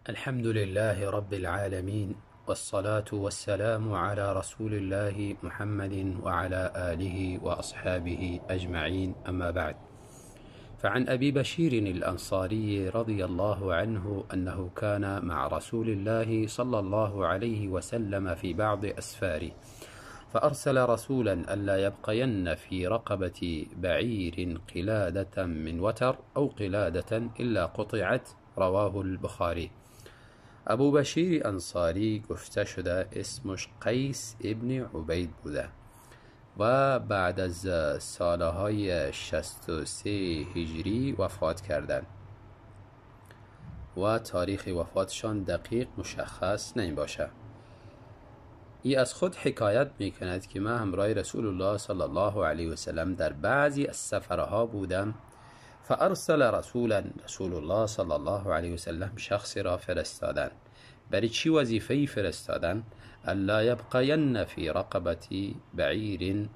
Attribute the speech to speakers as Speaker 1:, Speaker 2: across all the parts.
Speaker 1: الحمد لله رب العالمين، والصلاة والسلام على رسول الله محمد وعلى آله وأصحابه أجمعين، أما بعد. فعن أبي بشير الأنصاري رضي الله عنه أنه كان مع رسول الله صلى الله عليه وسلم في بعض أسفاره، فأرسل رسولا ألا يبقين في رقبة بعير قلادة من وتر أو قلادة إلا قطعت، رواه البخاري. ابو بشیر انصاری گفته شده اسمش قیس ابن عبید بوده و بعد از سالهای 63 هجری وفات کردند و تاریخ وفاتشان دقیق مشخص نمی باشه. ای از خود حکایت می کند که من همراه رسول الله صلی الله علیه و سلم در بعضی از سفرها بودم. فارسل رسولا، رسول الله صلی الله علیه و سلم شخصی را فرستادن. برای چی وظیفه‌ای فرستادن؟ الا یبقین فی رقبة بعیر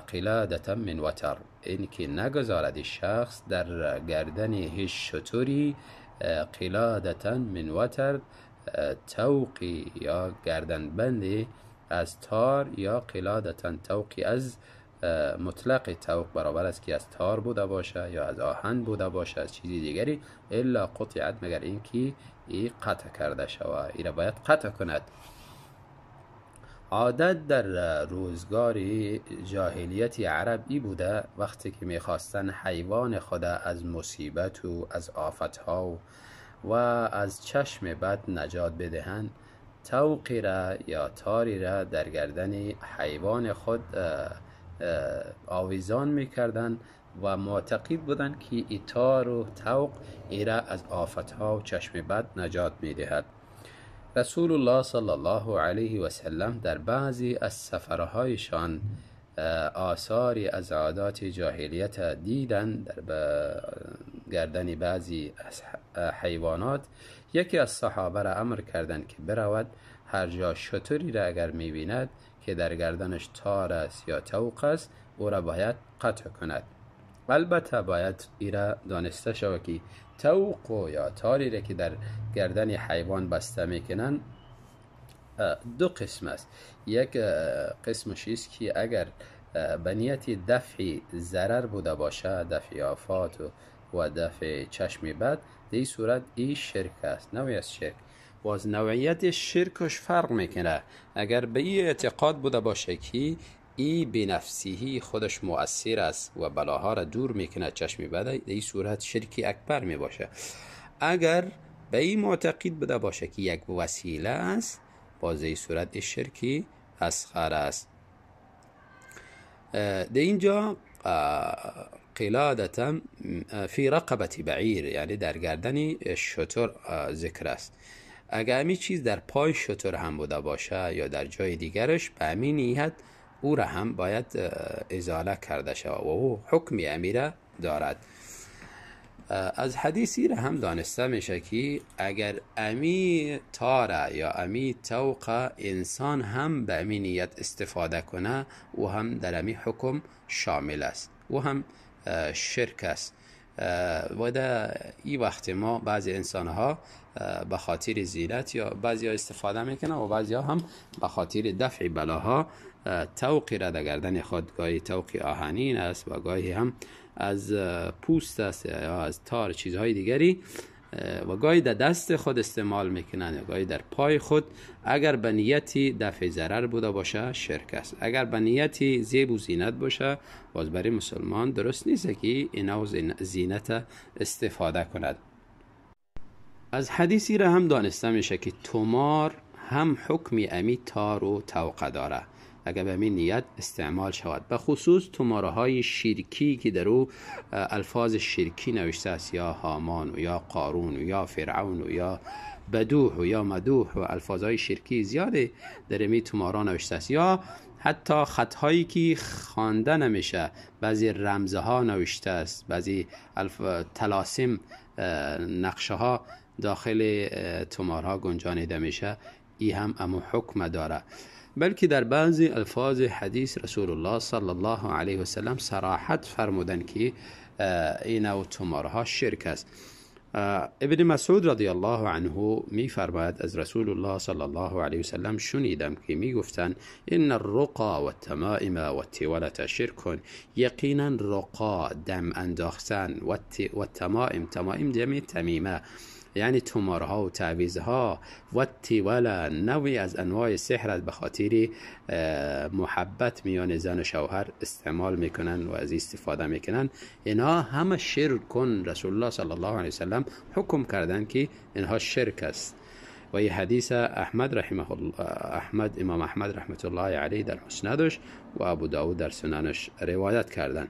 Speaker 1: قلادة من وتر، اینکه نگذارد شخص در گردن هیچ شتری قلادة من وتر، طوقی یا گردنبندی از تار یا قلادة طوقی از مطلق طوق برابر است که از تار بوده باشه یا از آهن بوده باشه، از چیزی دیگری، الا قطعت، مگر اینکه ای قطع کرده شود، ای را باید قطع کند. عادت در روزگار جاهلیت عرب ای بوده وقتی که میخواستن حیوان خود از مصیبت و از آفتها و از چشم بد نجات بدهند، طوقی را یا تاری را در گردن حیوان خود آویزان میکردن و معتقد بودند که ای تار و طوق ایرا از آفتها و چشم بد نجات میدهد. رسول الله صلی الله علیه و سلم در بعضی از سفرهایشان آثاری از عادات جاهلیت دیدند در گردن بعضی از حیوانات. یکی از صحابه را امر کردند که برود هر جا شتری را اگر میبیند که در گردنش تار است یا طوق است، او را باید قطع کند. البته باید ایرا دانسته شود که طوق یا تاری را که در گردن حیوان بسته میکنن دو قسم است. یک قسمش است که اگر به نیت دفع ضرر بوده باشه، دفع آفات و دفع چشم بد، در این صورت این شرک است، نوعی از شرک. و از نوعیت شرکش فرق میکنه. اگر به این اعتقاد بوده باشه که ای به نفسیهی خودش مؤثر است و بلاها را دور میکنه، چشم بد، در این صورت شرکی اکبر میباشه. اگر به این معتقد بوده باشه که یک وسیله است، باز این صورت شرکی اصغر است. در اینجا قلادة فی رقبة بعیر، یعنی در گردن شتر ذکر است. اگر همین چیز در پای شتر هم بوده باشه یا در جای دیگرش، به همین نیت او را هم باید ازاله کرده شود و او حکم امیره دارد. از حدیثی را هم دانسته میشه که اگر امی تاره یا امی طوق انسان هم به امی نیت استفاده کنه، او هم در امی حکم شامل است، او هم شرک است. و در این وقت ما بعضی انسان ها به خاطر زینت یا بعضی ها استفاده میکنن و بعضی ها هم به خاطر دفع بلاها طوقی را در گردن خود، گاهی طوق آهنین است و گاهی هم از پوست است یا از تار چیزهای دیگری، و گاهی در دست خود استعمال میکنن یا گاهی در پای خود. اگر به نیتی دفع ضرر بوده باشه شرک است، اگر به نیتی زیب و زینت باشه باز برای مسلمان درست نیست که اینا زینت استفاده کند. از حدیثی را هم دانسته میشه که تومار هم حکم امی تار و طوقه داره اگر به همین نیت استعمال شود، به خصوص تومارهای شرکی که در او الفاظ شرکی نوشته است، یا هامان و یا قارون و یا فرعون و یا بدوح و یا مدوح و الفاظهای شرکی زیاده در امی تومارا نوشته است، یا حتی خطهایی که خوانده نمیشه، بعضی رمزها نوشته است، بعضی طلاسم نقشه ها داخل تومارها گنجانیده میشه، ای هم امو حکم داره. بلکه در بعضی الفاظ حدیث رسول الله صلی الله علیه و سلم صراحت فرمودن که این نوع تومارها شرک است. ابن مسعود رضی الله عنه می فرماید از رسول الله صلی الله علیه وسلم شنیدم که می گفتند ان الرقا والتمائم والتولة شرک. یقینا رقا دم انداختن و التمائم، تمائم جمع تمیمه یعنی تومارها و تعویذها، و التوله نوعی از انواع سحر به خاطر محبت میان زن و شوهر استعمال میکنن و از استفاده میکنن، اینها همه شرک کن. رسول الله صلی الله علیه وسلم حکم کردن که اینها شرک است. و این حدیث احمد رحمه الله، احمد امام احمد رحمت الله علیه در مسندش و ابو داود در سننش روایت کردن.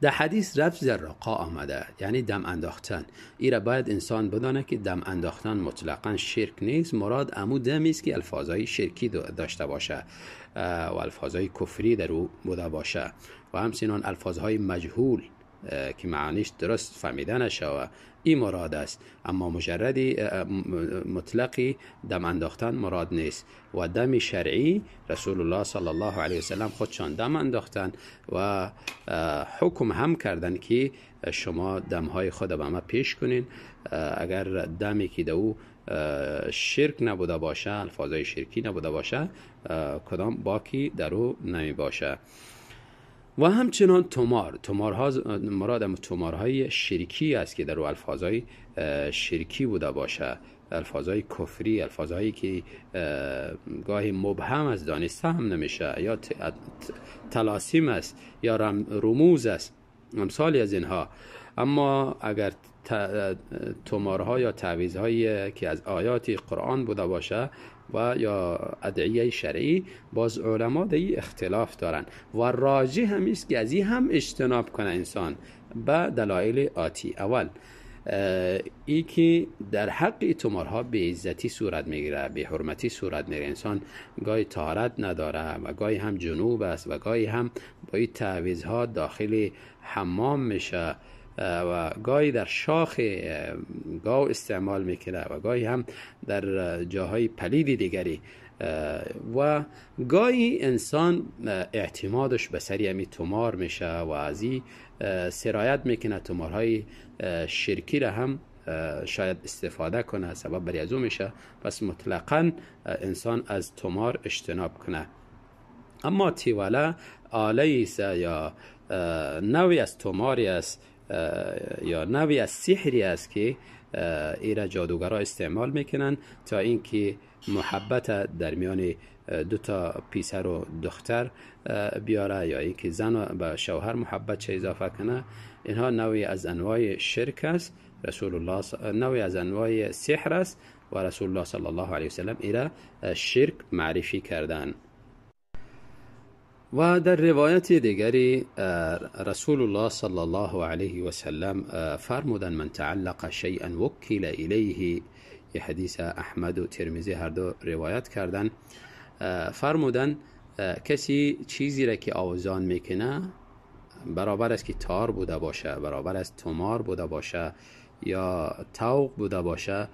Speaker 1: در حدیث لفظ رقا آمده یعنی دم انداختن. ای را باید انسان بدانه که دم انداختن مطلقا شرک نیست، مراد امو دمی است که الفاظای شرکی داشته باشه و الفاظای کفری در او بوده باشه و همچنان الفاظهای مجهول که معنیش درست فهمیده نشوه، این مراد است. اما مجردی مطلقی دم انداختن مراد نیست. و دم شرعی رسول الله صلی الله علیه وسلم خودشان دم انداختن و حکم هم کردن که شما دمهای خود به ما پیش کنین، اگر دمی که دو شرک نبوده باشه، الفاظای شرکی نبوده باشه، کدام باکی در او نمی باشه. و همچنان تومار، تومارها مراد تومارهای شرکی است که در او الفاظای شرکی بوده باشه، الفاظای کفری، الفاظهایی که گاهی مبهم از دانسته هم نمیشه یا تلاسیم است یا رموز است، امثالی از اینها. اما اگر تومارها یا تعویذهایی که از آیات قرآن بوده باشه و یا ادعیه شرعی، باز علما در اختلاف دارن و راجح هم است که از این هم اجتناب کنه انسان به دلایل آتی. اول ای که در حق تومارها به عزتی صورت میگیره، به حرمتی صورت میگیره، انسان گاهی طهارت نداره و گاهی هم جنوب است و گاهی هم با این تعویذها داخل حمام میشه و گاهی در شاخ گاو استعمال میکنه و گاهی هم در جاهای پلید دیگری و گاهی انسان اعتمادش به سری همی تومار میشه و از این سرایت میکنه، تومارهای شرکی را هم شاید استفاده کنه، سبب بری از او میشه. پس مطلقا انسان از تومار اجتناب کنه. اما تیواله آله است یا نوعی از توماری است یا نوعی از سحری است که ایرا جادوگرا استعمال میکنن تا اینکه محبت در میان دو تا پیسر و دختر بیاره یا اینکه زن به شوهر محبت چه اضافه کنه. اینها نوعی از انواع شرک است، رسول الله نوعی از انواع سحر است و رسول الله صلی الله علیه وسلم ایرا شرک معرفی کردن. و در روایت دیگری رسول الله صلی الله علیه و سلم فرمودن من تعلق شیئا وکل الیه، یه حدیث احمد و ترمذی هر دو روایت کردن. فرمودن کسی چیزی را که آویزان میکنه، برابر است که تار بوده باشه، برابر است تومار بوده باشه یا طوق بوده باشه،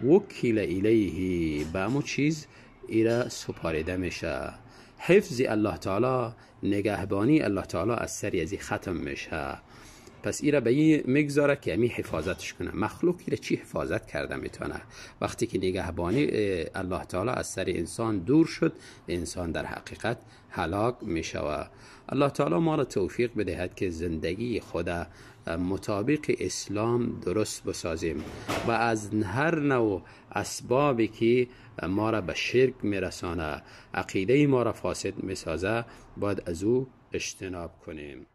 Speaker 1: وکل الیه، به امو چیز ایرا سپاریده میشه. حفظ الله تعالی، نگهبانی الله تعالی از سری ازی ختم میشه. پس ایرا به این میگذاره که امی حفاظتش کنه. مخلوق ایرا چی حفاظت کرده میتونه؟ وقتی که نگهبانی الله تعالی از سر انسان دور شد، انسان در حقیقت هلاک میشه. الله تعالی ما را توفیق بدهد که زندگی خود مطابق اسلام درست بسازیم و از هر نوع اسبابی که ما را به شرک میرسانه، عقیده ما را فاسد میسازه، باید از او اجتناب کنیم.